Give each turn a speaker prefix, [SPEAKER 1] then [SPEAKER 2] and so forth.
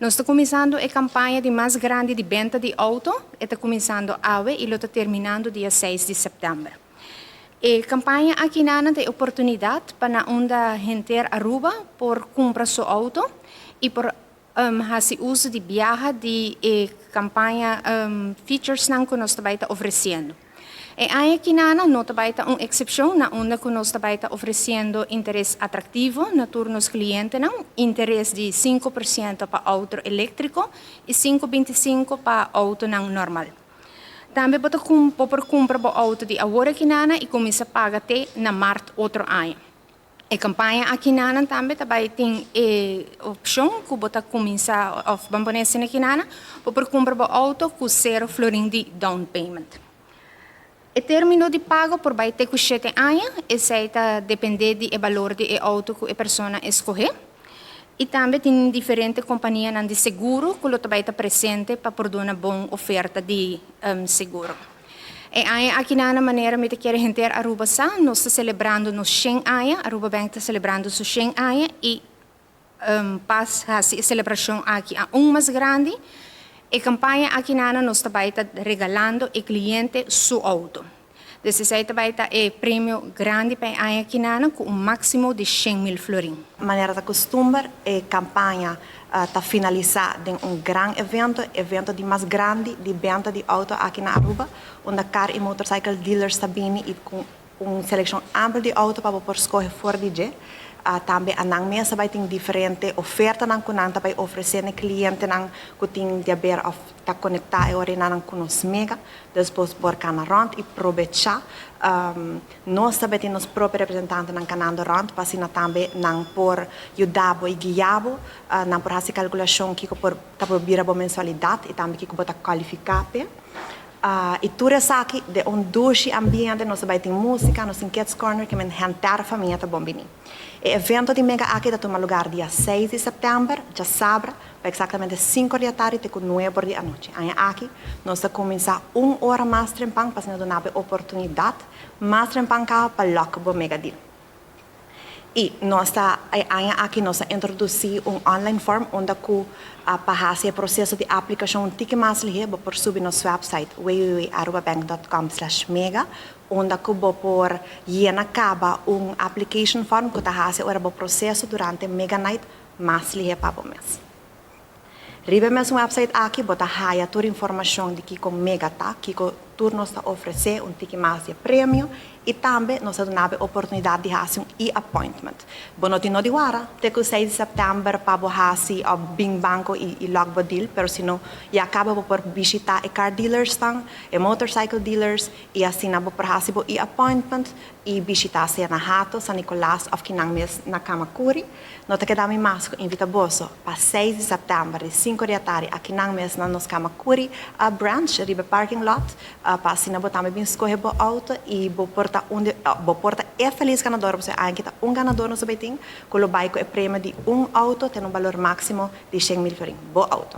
[SPEAKER 1] Nos ta cuminsando e campaña di mas grandi di benta di auto, ta cuminsando awe y ta terminando dia 6 di september. E campaña aki nan ta oportunidad pa na unda henter Aruba por cumpra su auto y por haci uso di biaha di e campaña features nan cu nos tambe ta ofreciendo. E aña aki nan no tambe ta un excepcion na unda cu nos tambe ta ofreciendo interes atractivo na tur nos clientenan, interes di 5% pa auto electrico y 5,25 pa auto nan normal. Tambe bo por cumpra e auto di awor aki nan y cuminsa paga te na maart otro aña. E campaña aki nan tambe tin e opcion cu bo ta cuminsa of ban pone aki nan, por cumpra e auto cu 0 florin di down payment. E termino di pago por bay te cu 7 aña, esey ta depende di e balor di e auto cu e persona scoge. Y tambe tin diferente compania di seguro cu tambe ta presente pa por duna bon oferta di seguro. E aña aki na manera mi kier henter Aruba sa, nos ta celebrando nos 100 aña, Aruba Bank ta celebrando su 100 aña y pa e celebracion aki un mas grandi. E campaña aki na nos tambe ta regalando e cliente su auto. Esey tambe ta e premio grandi pa e aña aki cu un maximo di 100 mil florin.
[SPEAKER 2] Manera di custumber, e campaña ta finalisa den un grandi evento, evento di mas grandi di benta di auto aki na Aruba, unda car y motorcycle dealers ta bini y cu un seleccion amplio di auto pa por scoge for di dje. Tambe nan mes bay tin diferente ofertanan cu nan bay ofrece na clientenan cu tin di haber of ta conecta e ora nan cu nos Mega, despues por cana rond y aprovecha. Nos tambe tin nos propio representantenan canando rond pa asina tambe nan por yuda y guia, nan por haci calculacion cu por ta por bira bo mensualidad y tambe cu bo ta cualifica p'e. Y tur esaki den un dushi ambiente, nos bay tin musica, nos tin kids corner, cu men henter famia ta bon bini. E evento di Mega aki ta tuma luga dia 6 di september, diasabra, pa exactamente 5 di atardi te 9 di anochi. Ey aki, nos ta cuminsa un ora mas trempan, pa duna oportunidad, mas trempan pa lock bo Mega Deal. Y nos ta aki nos a introduci un online form unda cu pa haci e proceso di aplicacion un tiki mas lihe, bo por subi nos website www.arubabank.com/mega unda cu bo por yena caba un application form cu ta haci ora bo proceso durante Mega Night mas lihe pa bo mes. Riba mes website aki, bo ta haya tur informacion di kico Mega ta, kico tur nos ta ofrece, un tiki mas di premio y tambe nos ta duna oportunidad di haci un e-appointment. Bo no tin di warda te cu 6 di september pa bo haci of bin banco y lock bo deal, pero sino ya caba bo por bishita e car dealers nan, e motorcycle dealers y asina bo por haci bo e-appointment y bishita sea na Hato, San Nicolas of akinan mes na Camacuri. No ta keda mi mas cu invita boso pa 6 di september, di 5 di atardi, akinan mes na nos Camacuri branch, riba parking lot, pa asina bo tambe bin scoge bo auto y bo por ta un bo por ta e feliz ganador, bo aki ta un ganador nos bay tin, cu lo bay cu e premio di un auto, tin un balor maximo di 100 mil florin. Bo auto.